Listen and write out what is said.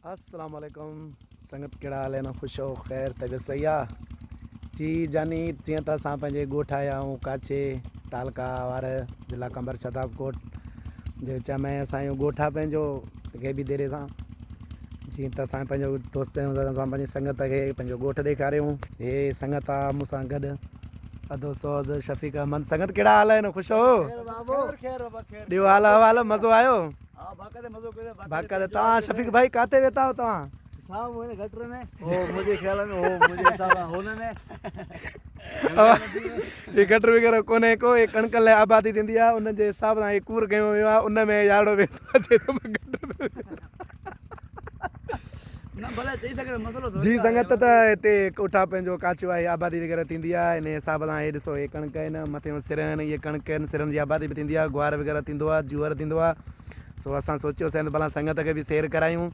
السلام عليڪم سنگت ڪهڙا حال آهن خوش آهو خير طبيعت صحيح آ جي جاني جيئن ته اسان پنهنجي ڳوٺ آيا آهيون ڪاڇي تعلقا وارهه ضلع قمبر شهداد ڪوٽ جي وچ ۾ اسان جو ڳوٺ آ پنهنجو غيبي ديري سان جيئن ته اسان پنهنجو دوست آهيون اسان پنهنجي سنگت کي پنهنجو ڳوٺ ڏيکاريون هي سنگت آ مون سان گڏ ادو سوز شفيق احمد سنگت ڪهڙا حال آهن خوش آهو ڏيو حال احوال مزو آيو ها باقاعده مزو ڪيو باقاعده توهان شفيق ڀائي ڪاٿي ويتا آهيو توهان؟ صاحب هن گٽر ۾ هو منهنجي خيال ۾ هو منهنجي حساب سان هن ۾ هي گٽر وغيره ڪونهي ڪو هي ڪڻڪ لاء آبادي ٿيندي آهي ان جي حساب سان هي ڪور ڪيو ويو آهي ان ۾ ياڙو ويندو اچي ٿو گٽر ۾ نه ڀلي چئي سگهي مسئلو جي سنگت ته هتي ڪوٺا پنهنجو ڪاڇو آهي آبادي وغيره ٿيندي آهي ان حساب سان هي ڏسو هي ڪڻڪ آهن مٿي سر آهن اهي ڪڻڪ آهن سرن جي آبادي به ٿيندي آهي گوار وغيره ٿيندو آهي جوئر ٿيندو آهي سو اسان سوچيوسين ته ڀلا سنگت کي به سير ڪرايون.